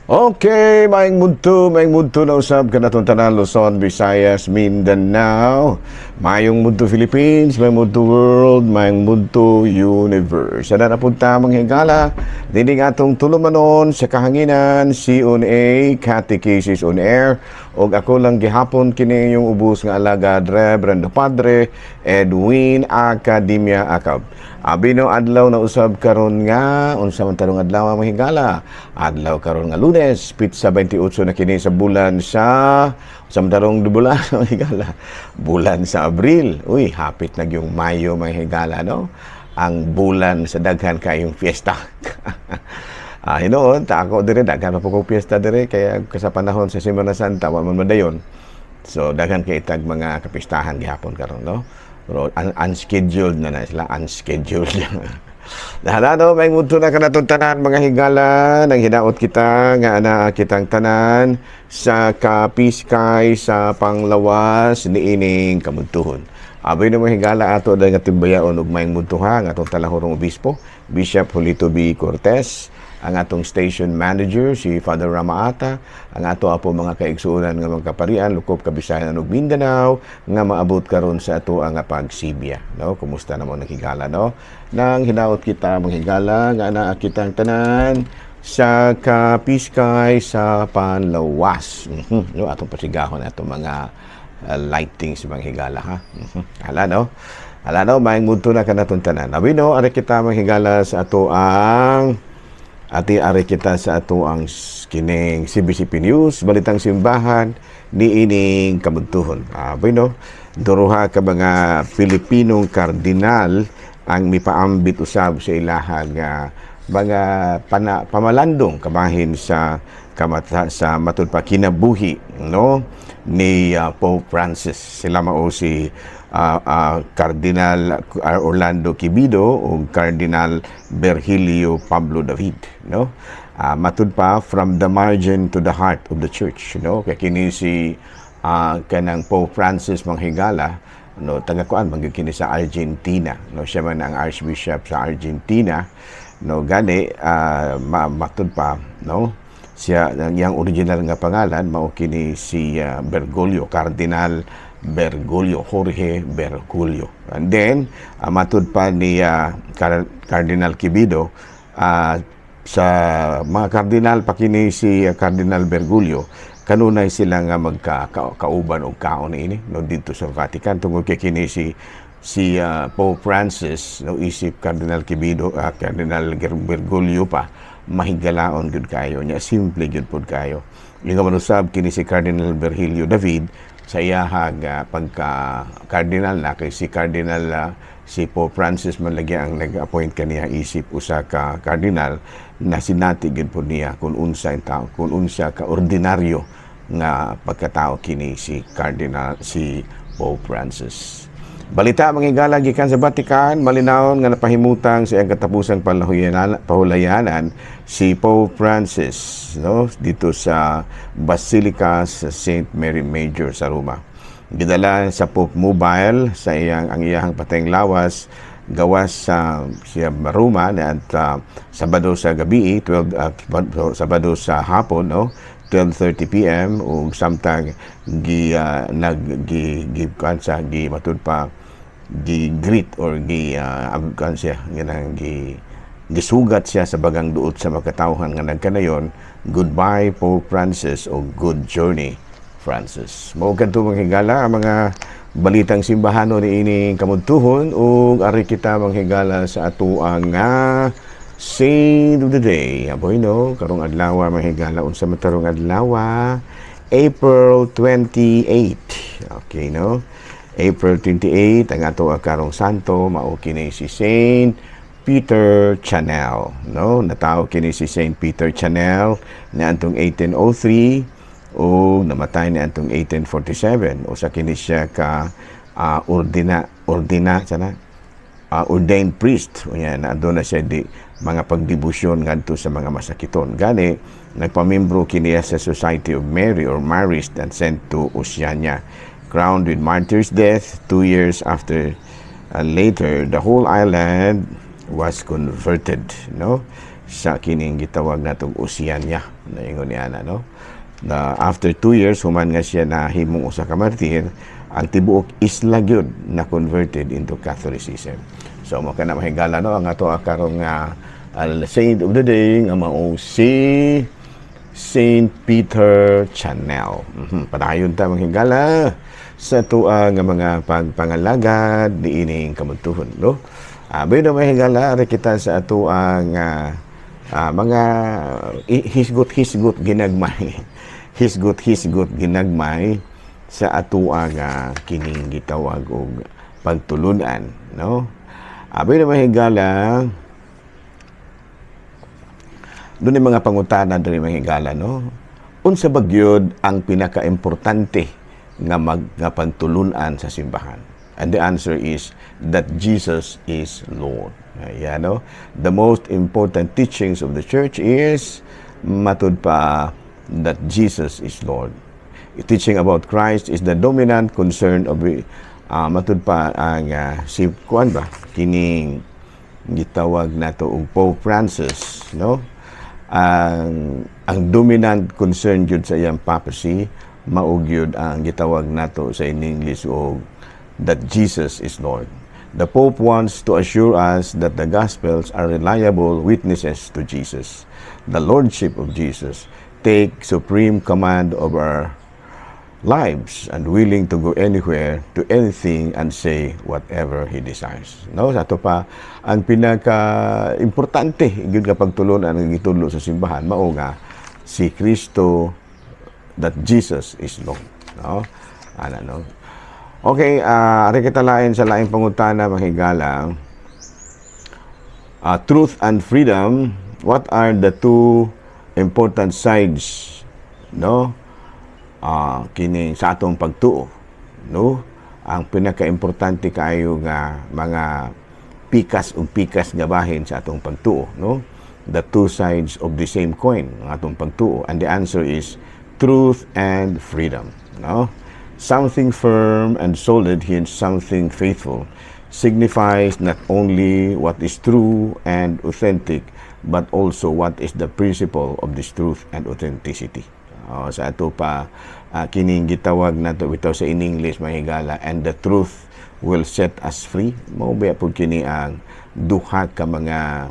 Okay, maayong mudto na usab kanatong tanan, Luzon, Visayas, Mindanao, maayong mudto Philippines, maayong mudto world, maayong mudto universe. Sana napunta, mga higala, dining atong tulumanon sa kahanginan, C on A, Catechesis on Air, og ako lang gihapon kini yung ubos nga alagad, Reverend Padre Edwin Academia Acab. Abi no, adlaw na usab karon nga unsa man tarong adlaw, mga higala? Adlaw karon nga Lunes, pitsa 28 na kini sa bulan sa tarong bulan, mga higala. Bulan sa Abril. Uy, hapit na yung Mayo, mga higala, no? Ang bulan sa daghan kayong fiesta. Hinuon, ta ako dire daghan pa po kong fiesta dire kaya sa panahon sa Semana Santa wa man madayon. So daghan kay itag mga kapistahan gihapon karon, no? Pero unscheduled na na sila, unscheduled. Nahala no, may mudto na kanatong tanan, mga higala, nang hinaot kita nga ana kitang tanan sa kapiskay sa panglawas niining kamudtuhon. Abi no, mga higala, ato dahil nga timbayaon og maayong mudto ha ang atong talahurong obispo, Bishop Julito B. Cortez, ang atong station manager si Father Ramaata, ang ato apo mga kaigsuonan nga mga kaparian lukop Kabisayan ug Mindanao nga maabot karon sa ato ang pagsibya, no? Kumusta na mo, nakigala, no? Nang hinaot kita, mga higala, nga naa kitang tanan sa kapiskay sa panlawas. No, atong pasigahon atong mga lighting sa mga higala ha. Hala no. Hala no, maayong mudto na kanatong tanan. Abi no, ari kita, mga higala, sa ato ang ati ari kita sa ato ang kining CBCP News, Balitang Simbahan ni ining kabuntuhon. Bueno, duruha ka mga Pilipinong kardinal ang mipaambit usab sa ilaha nga mga pamalandong kabahin sa kamata sa matud pa kinabuhi, no, ni Pope Francis. Sila mao si Cardinal Orlando Quibido o Cardinal Virgilio Pablo David, no? Matud pa, from the margin to the heart of the church, no? Kay kini si kanang Pope Francis, manghigala, no, taga kuan man gyud kini sa Argentina, no? Siya man ang archbishop sa Argentina, no? Gani matud pa, no, siya ang iyang original nga pangalan mao kini si Bergoglio, Cardinal Bergoglio, Jorge Bergoglio. And then matud pa ni Cardinal Quibido, sa mga kardinal pa kini si Cardinal Bergoglio, kanunay sila nga magka kauban og kaon ini, no, didto sa Vatican tungod kay kini si si Pope Francis, no, isip Cardinal Quibido, Cardinal Bergoglio pa, mahigalaon gyud kayo nya, simple gyud pud kayo. Ingon man usab kini si Cardinal Virgilio David sa iyahag pagka cardinal na, kay si Cardinal si Pope Francis man lagi ang nag-appoint kaniya isip usa ka cardinal, na sinati gyud pud niya kung unsa ang tao, kung unsa ka ordinaryo nga pagkatao kini si Cardinal, si Pope Francis. Balita, mga higala, gikan sa Vatican, malinawon nga napahimutang sa iyang katapusang pahulayanan si Pope Francis, no, dito sa Basilica sa St. Mary Major sa Roma. Gidala sa Pope Mobile sa iyang ang iyang patayng lawas gawas sa siya Roma na at Sabado sa gabi 12, Sabado sa hapon, no, 12:30 PM, ug samtang gi nag gi gi kuan sa gi matud pa gi greet or gi kuan siya ginang gi gisugat siya sa bagang duot sa makatawhan nga nagkanayon, "Goodbye, Pope Francis" o "Good journey, Francis." Mao kadto, mga higala, ang mga balitang simbahano ni ining kamudtuhon, ug ari kita, mga higala, sa atoang nga Saint of the Day. Aboy no, karong adlaw, mga higala, unsa man tarong adlaw? April 28. Okay no. April 28, ang ato karong santo mao kini si Saint Peter Chanel, no? Natawo kini si Saint Peter Chanel niadtong 1803 o namatay niadtong 1847. Usa kini siya ka ordina ordina sana ordained priest. Unya na na siya di mga pagdebosyon ngadto sa mga masakiton. Gani nagpamembro kini sa Society of Mary or Marist and sent to Oceania. Crowned with martyr's death 2 years after later, the whole island was converted, no, sa kining gitawag natong Oceania, naingon niya na, no, na after 2 years human nga siya na himong usa ka martir, ang tibuok isla gyud na converted into Catholicism. So mo kana, mahigala, no, ang ato karong nga saint of the day nga mao si Saint Peter Chanel. Padayon ta, manghigala, sa atoa nga mga pagpangalagad niining kabuntuhon, no? Bayo mahigala, ari kita sa atoang mga hisgot-hisgot ginagmay. Hisgot-hisgot ginagmay sa atoa nga kining gitawag og pagtulunan, no? Bayo mahigala, doon yung mga pangutana diri, mahigala, no? Unsa ba gyud ang pinakaimportante nga pagtulunan sa simbahan? And the answer is that Jesus is Lord. Ayan, no? The most important teachings of the church is, matud pa, that Jesus is Lord. Teaching about Christ is the dominant concern of matud pa ang si kuan ba, kining gitawag nato og Pope Francis, no? Ang dominant concern gyud sa iyang papacy mao gyud ang gitawag nato sa in English og that Jesus is Lord. The Pope wants to assure us that the Gospels are reliable witnesses to Jesus. The Lordship of Jesus take supreme command of our lives and willing to go anywhere, to anything, and say whatever He desires. No, sa ato pa, ang pinaka-importante gyud nga pagtulunan ang gitudlo sa simbahan mao nga si Kristo, that Jesus is Lord. No? Ana, no? Okay, ari kita lain sa laing pangutana, mahigala. Truth and freedom, what are the two important sides, no? Kini sa atong pagtuo, no? Ang pinakaimportante kaayo nga mga pikas ug pikas nga bahin sa atong pagtuo, no? The two sides of the same coin ang atong pagtuo. And the answer is truth and freedom, no? Something firm and solid, hence something faithful, signifies not only what is true and authentic, but also what is the principle of this truth and authenticity. Oh, sa ato pa, kining gitawag nato bitaw sa in English, mahigala, "And the truth will set us free." Mao ba pud kini ang duha ka mga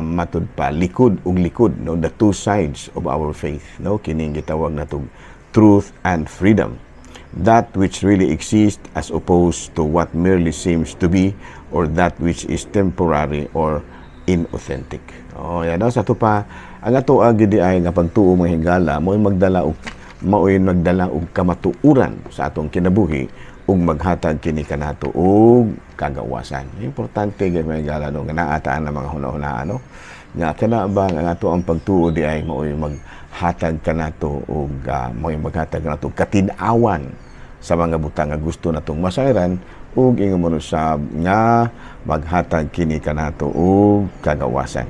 matud pa likod ug likod, no, the two sides of our faith, no, kining gitawag nato truth and freedom, that which really exists as opposed to what merely seems to be or that which is temporary or inauthentic. Oh, yan, no? Sa ato pa, ang ato gyud ay nga pagtuo, mga higala, mao'y magdala og kamatuoran sa atong kinabuhi ug maghatag kini kanato og kagawasan. Importante gyud, mga higala, no, nga naa ta ang mga hunahuna, no, nga kana ba ang ato ang pagtuo di ay mao'y maghatag kanato og mao'y maghatag kanato katin-awan sa mga butang nga gusto natong masayran ug ingon mo usab nga maghatag kini kanato og kagawasan.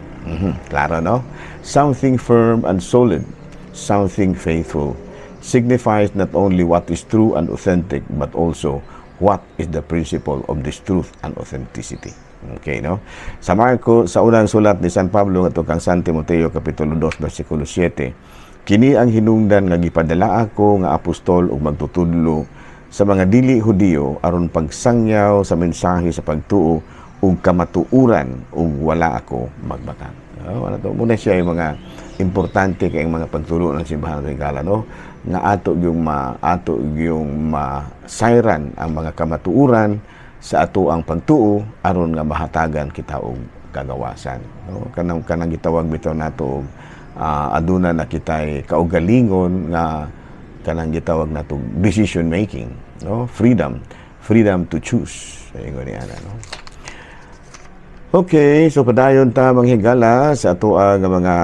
Klaro, no? Something firm and solid, something faithful signifies not only what is true and authentic but also what is the principle of this truth and authenticity. Okay, no? Sa Marco, sa unang sulat ni San Pablo ngadto kang San Timoteo, kapitulo 2, bersikulo 7, "Kini ang hinungdan nga gipadala ako nga apostol ug magtutudlo sa mga dili Hudiyo aron pagsangyaw sa mensahe sa pagtuo ug kamatuoran ug wala ako magbakang." Oh, ano to? Muna siya yung mga importante kay mga pagtulo ng simbahan ng higala, no? Nga ato yung masayran ang mga kamatuoran sa ato ang pagtuo aron nga mahatagan kita og kagawasan, no? Kanang gitawag bitaw nato og aduna na kitay kaugalingon nga kanang gitawag nato decision making, no, freedom, freedom to choose, ingon ni ana, no? Okay, so padayon ta, manghigala, sa atoa nga mga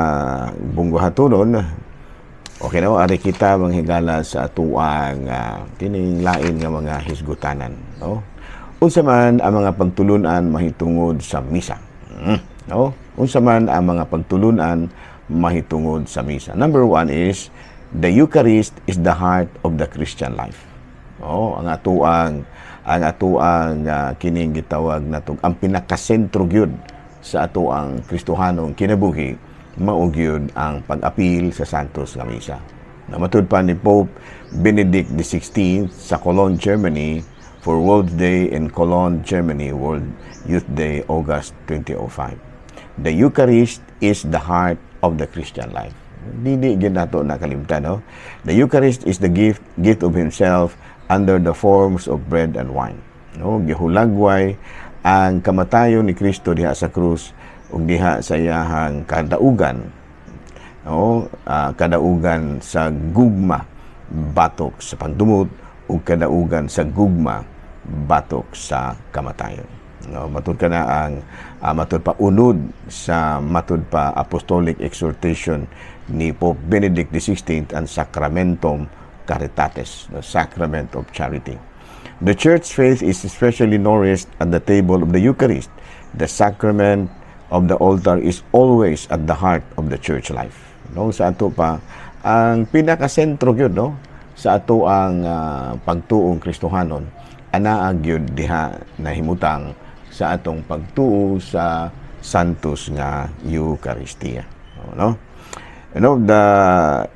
bungguhatonon. Okay na, ari kita, manghigala, sa atoang kining lain nga mga hisgutanan, no? Unsa man ang mga pagtulunan mahitungod sa misa? No? Unsa man ang mga pagtulunan mahitungod sa misa? Number one is the Eucharist is the heart of the Christian life. Oh, ang atoang kining gitawag natong ang pinakasentro gyud sa ato ang Kristohanong kinabuhi mao gyud ang pag-apil sa Santos nga Misa. Na matud pa ni Pope Benedict XVI sa Cologne, Germany for World Day in Cologne, Germany, World Youth Day, August 2005. "The Eucharist is the heart of the Christian life." Dili gyud nato nakalimtan, no? The Eucharist is the gift of himself under the forms of bread and wine. No, gihulagway ang kamatayon ni Kristo diha sa krus ug diha sa iyahang kadaugan, no, kadaugan sa gugma batok sa pagdumot ug kadaugan sa gugma batok sa kamatayon, no? Matud ka na ang matud pa unod sa matud pa apostolic exhortation ni Pope Benedict XVI, ang Sacramentum Caritatis, the sacrament of charity. The church faith is especially nourished at the table of the Eucharist. The sacrament of the altar is always at the heart of the church life. No, sa ato pa ang pinakasentro gyud, no, sa ato ang pagtuong Kristohanon anaa gyud diha nahimutang sa atong pagtuo sa Santos nga Eucharistia. No? The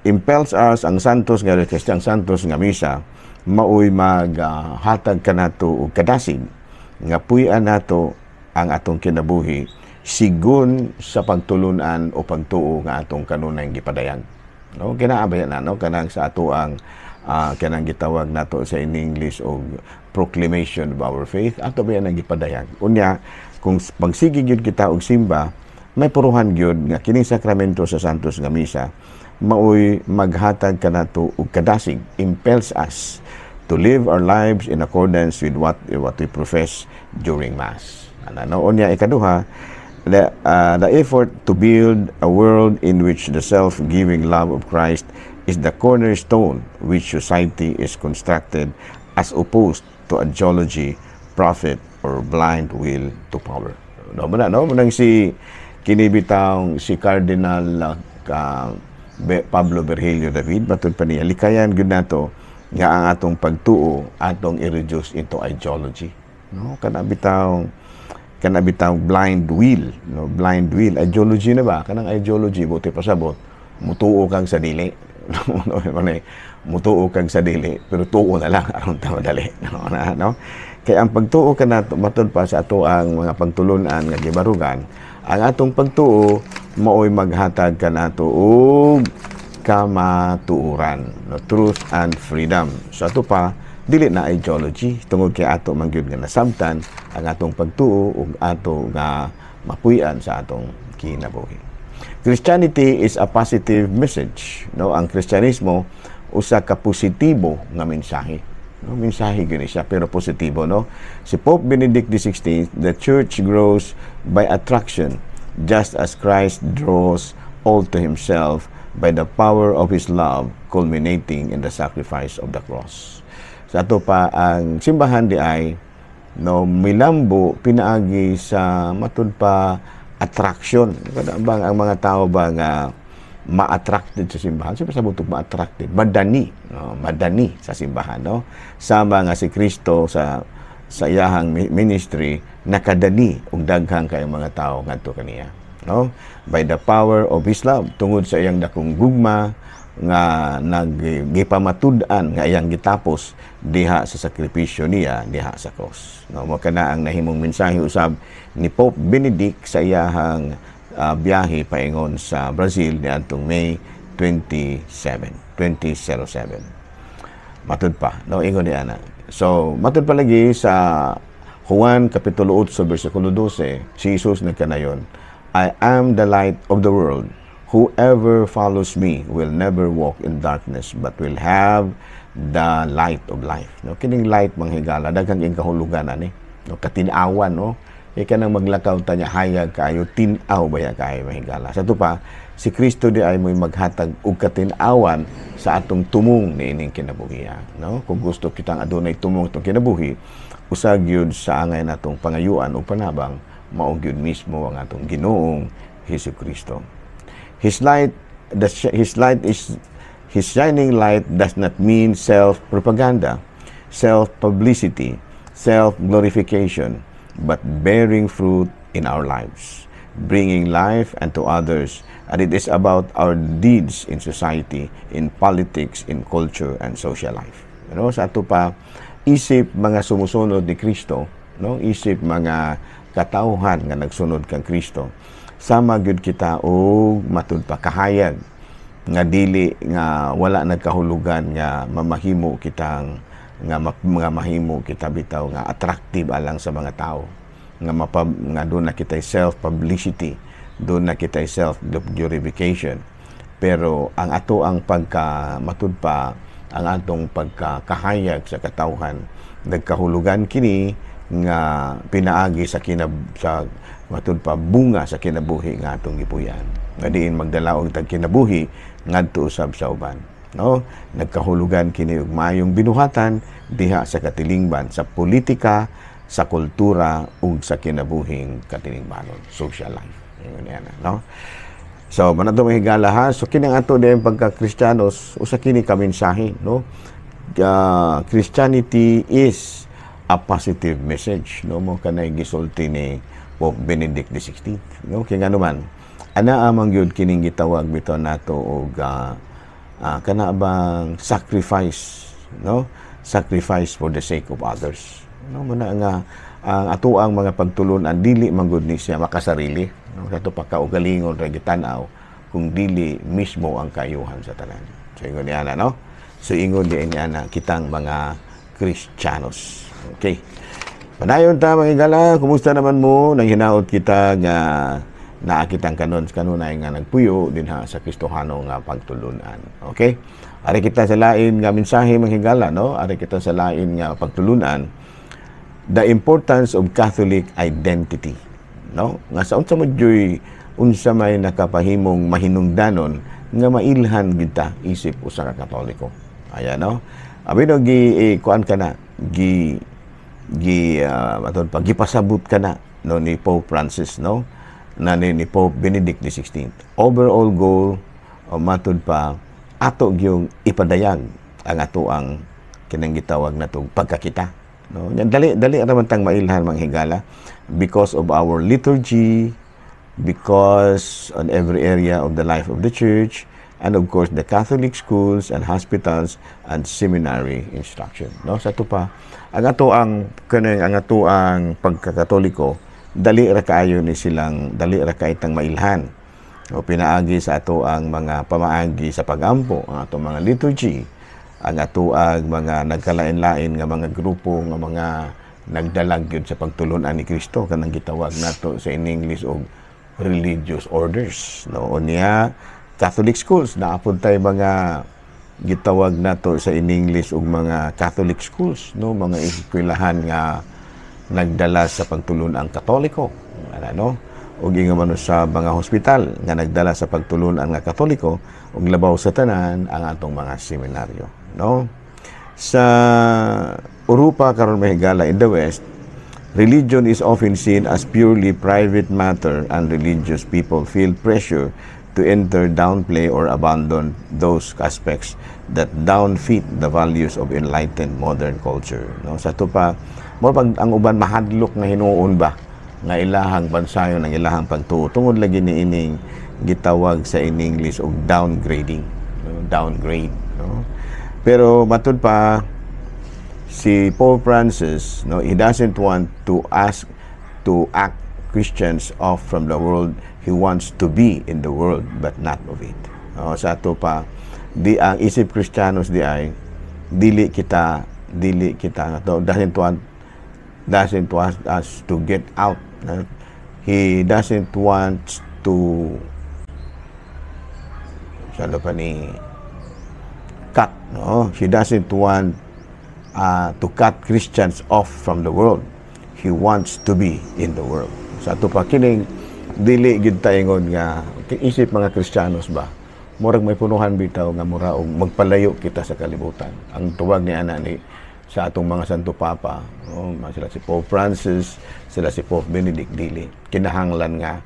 impels us ang Santos nga Eucharistia, ang Santos nga Misa maoy maghatag kanato og kadasig nga puy-an nato ang atong kinabuhi sigon sa pagtulunan o pagtuo nga atong kanunay gipadayag. No, kinaabay na, no, kanang sa ato ang kanang gitawag nato sa in English og proclamation of our faith, ato ba ang gipadayag. Unya kung pagsige gyud kita og simba, may puruhan gyud nga kining sakramento sa Santos nga Misa maoy maghatag kanato og kadasig, impels us to live our lives in accordance with what we profess during Mass. Ana, no? Unya ikaduha, the effort to build a world in which the self-giving love of Christ is the cornerstone which society is constructed, as opposed to ideology, profit, or blind will to power. No, muna, no? Munang si kinibitang si Cardinal Pablo Virgilio David, matud pa niya, likayan gyud nato nga ang atong pagtuo atong i-reduce into ideology, no? Kana bitaw blind will, no? Blind will, ideology na ba kanang ideology? Buti pasabot, mutuo kang sa dili, no? Mutuo kang sa dili pero tuo na lang aron ta madali, no? Na, no? Kay ang pagtuo kanato, matud pa sa ato ang mga pagtulunan nga gibarugan, ang atong pagtuo maoy maghatag kanato og kamatuoran, no? Truth and freedom. So ato pa, dili na ideology tungod kay ato man gyud nga nasabtan ang atong pagtuo ug ato nga mapuy-an sa atong kinabuhi. Christianity is a positive message, no? Ang Kristyanismo usa ka positibo nga mensahe, no? Mensahe gyud siya pero positibo, no? Si Pope Benedict XVI, "The church grows by attraction, just as Christ draws all to himself by the power of his love, culminating in the sacrifice of the cross." Sa ato pa, ang simbahan di ay, no, milambo pinaagi sa matud pa attraction. Kada bang ang mga tao ba nga ma-attracted sa simbahan? Siyempre sa butok ma-attracted, madani, no? Madani sa simbahan, no? Sama nga si Kristo sa iyahang ministry nakadani og daghang kayong mga tao ngadto kaniya, no? By the power of his love, tungod sa iyang dakong gugma nga naggipamatud-an nga iyang gitapos diha sa sakripisyo niya diha sa cross, no? Mo kana ang nahimong mensahe usab ni Pope Benedict sa iyahang biyahe paingon sa Brazil niadtong May 27, 2007. Matud pa, no, ingon ni ana. So matud pa lagi sa Juan kapitulo 8 bersikulo 12, si Jesus nagkanayon, "I am the light of the world. Whoever follows me will never walk in darkness but will have the light of life." No, kining light, mga higala, daghang ing kahulugan ani. No, katin-awan, no? Ika nang maglakaw ta niya hayag kaayo, tin-aw baya kaayo, mga higala. Sa ato pa, si Kristo di ay mo'y maghatag og katin-awan sa atong tumong niining kinabuhi, no? Kung gusto kitang adunay tumong itong kinabuhi, usag yun sa angay natong pangayuan o panabang, mao gyud mismo ang atong Ginoong Hesus Kristo. His shining light does not mean self-propaganda, self-publicity, self-glorification, but bearing fruit in our lives. bringing life and to others, and it is about our deeds in society, in politics, in culture, and social life. Sa ato pa, isip mga sumusunod ni Kristo, no, isip mga katawhan nga nagsunod kang Kristo, sama gyud kita og matud pa kahayag nga dili nga wala nagkahulugan nga mamahimo kitang nga mahimo kita bitaw nga attractive alang sa mga tao, nga mapab nga duna kita self publicity, duna kita self glorification. Pero ang ato ang pagka matud pa ang atong pagkakahayag sa katawhan, nagkahulugan kini nga pinaagi sa kinab sa matud pa bunga sa kinabuhi nga atong gipuyan, nga diin magdala og tag kinabuhi ngadto usab sa uban, no? Nagkahulugan kini og maayong binuhatan diha sa katilingban, sa politika, sa kultura ug sa kinabuhing katilingbanon, social life. Ingon niya na, no? So mao na to, mga higala, ha. So kini ang ato din pagka Kristiyanos, usa kini ka mensahe, no? Christianity is a positive message, no? Mo kanay gisulti ni Pope Benedict XVI, no? Kay ngano man, anaa man gyud kining gitawag bitaw nato og kana bang sacrifice, no? Sacrifice for the sake of others, no? Muna nga ang atoang mga pagtulunan dili man gud ni siya makasarili, no? Kato pagkaugalingon ra gitan-aw kung dili mismo ang kaayuhan sa tanan. So ingon niya na, no? So ingon di niya na kitang mga Kristiyanos. Okay, padayon ta, mga higala. Kumusta naman mo? Nang hinaot kita nga naa kitang kanon kanunay nga nagpuyo dinha sa Kristohano nga pagtulunan. Okay? Ari kita sa lain nga mensahe, mga higala, no? Ari kita sa lain nga pagtulunan, the importance of Catholic identity, no? Nga sa unsa mo joy unsa may nakapahimong mahinungdanon nga mailhan kita isip usa ka Katoliko. Ayan, no? Abi no, gi eh, kuan ka na gi gi aton pa gipasabot ka na, no, ni Pope Francis, no, na ni Pope Benedict XVI. Overall goal o matud pa ato gyung ipadayag ang ato ang kinang gitawag natong pagkakita, no? Yan, dali dali ra man tang mailhan, mga higala, because of our liturgy, because on every area of the life of the church, and of course the Catholic schools and hospitals and seminary instruction, no? Sa ato pa, ang ato ang kanang ang ato ang pagkakatoliko, dali ra kaayo ni silang dali ra kay tang mailhan o pinaagi sa ato ang mga pamaagi sa pagampo, ang atong mga liturgy, ang ato ang mga nagkalain-lain nga mga grupo nga mga nagdalag gyud sa pagtulunan ni Kristo, kanang gitawag nato sa in English og religious orders, no? Unya Catholic schools, naapod tay mga gitawag nato sa in English og mga Catholic schools, no, mga eskwelahan nga nagdala sa pagtulun-ang Katoliko ana, no? Ug ingon man sa mga hospital nga nagdala sa pagtulun-an nga Katoliko, ug labaw sa tanan ang atong mga seminaryo, no? Sa Europa karon, mga higala, in the West, religion is often seen as purely private matter and religious people feel pressure to either downplay or abandon those aspects that don't fit the values of enlightened modern culture, no? Sa ato pa, mo pag ang uban mahadlok na hinuon ba nga ilahang bansayon ang ilahang pagtuo tungod lagi ni ining gitawag sa in English og downgrading, no? Downgrade, no? Pero matud pa si Pope Francis, no, he doesn't want to ask to act Christians off from the world. He wants to be in the world but not of it. No, sa ato pa, di ang isip Kristiyanos di ay dili kita to doesn't want us to get out, no? He doesn't want to sa pa ni cut, no? He doesn't want to cut Christians off from the world. He wants to be in the world. Sa ato pa, kining dili gid ta ingon nga isip mga Kristiyanos ba, murag may punuhan bitaw nga mura og magpalayo kita sa kalibutan. Ang tuwag ni ana ni sa atong mga Santo Papa, oh, sila si Pope Francis, sila si Pope Benedict, dili kinahanglan nga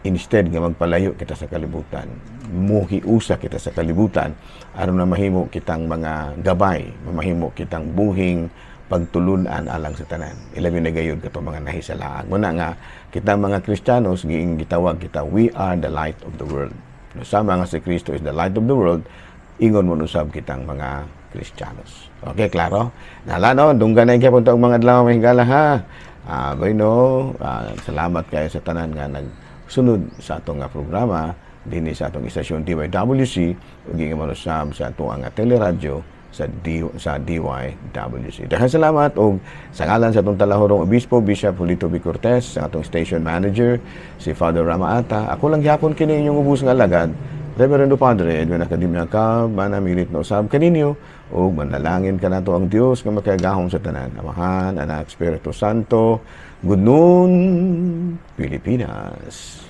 instead nga magpalayo kita sa kalibutan, muhiusa kita sa kalibutan aron na mahimo kitang mga gabay, mahimo kitang buhing. pagtulunan alang sa tanan. Ilabi na gayud kato mga nahisalaag. Muna nga kita mga Kristiyanos, giing gitawag kita, we are the light of the world. No, sama nga si Kristo is the light of the world, ingon mo usab kitang mga Kristiyanos. Okay, klaro? Nala no, dunggan na gyapon ang mga adlaw, mga higala, ha. Bueno, salamat kayo sa tanan nga nagsunod sa atong nga programa dinhi sa atong istasyon DYWC ug giingon usab sa atong nga teleradyo sa DYWC. Daghang salamat og sa ngalan sa atong talahurong obispo, Bishop Julito B. Cortez, sa atong station manager, si Father Ramaata. Ako lang gyapon kini inyong ubos nga alagad, Reverendo Padre Edwin Academia Cab, manamilit na usab kaninyo ug manalangin kanato ang Dios nga makagagahom sa tanan. Amahan, Anak, Espiritu Santo. Good noon, Pilipinas.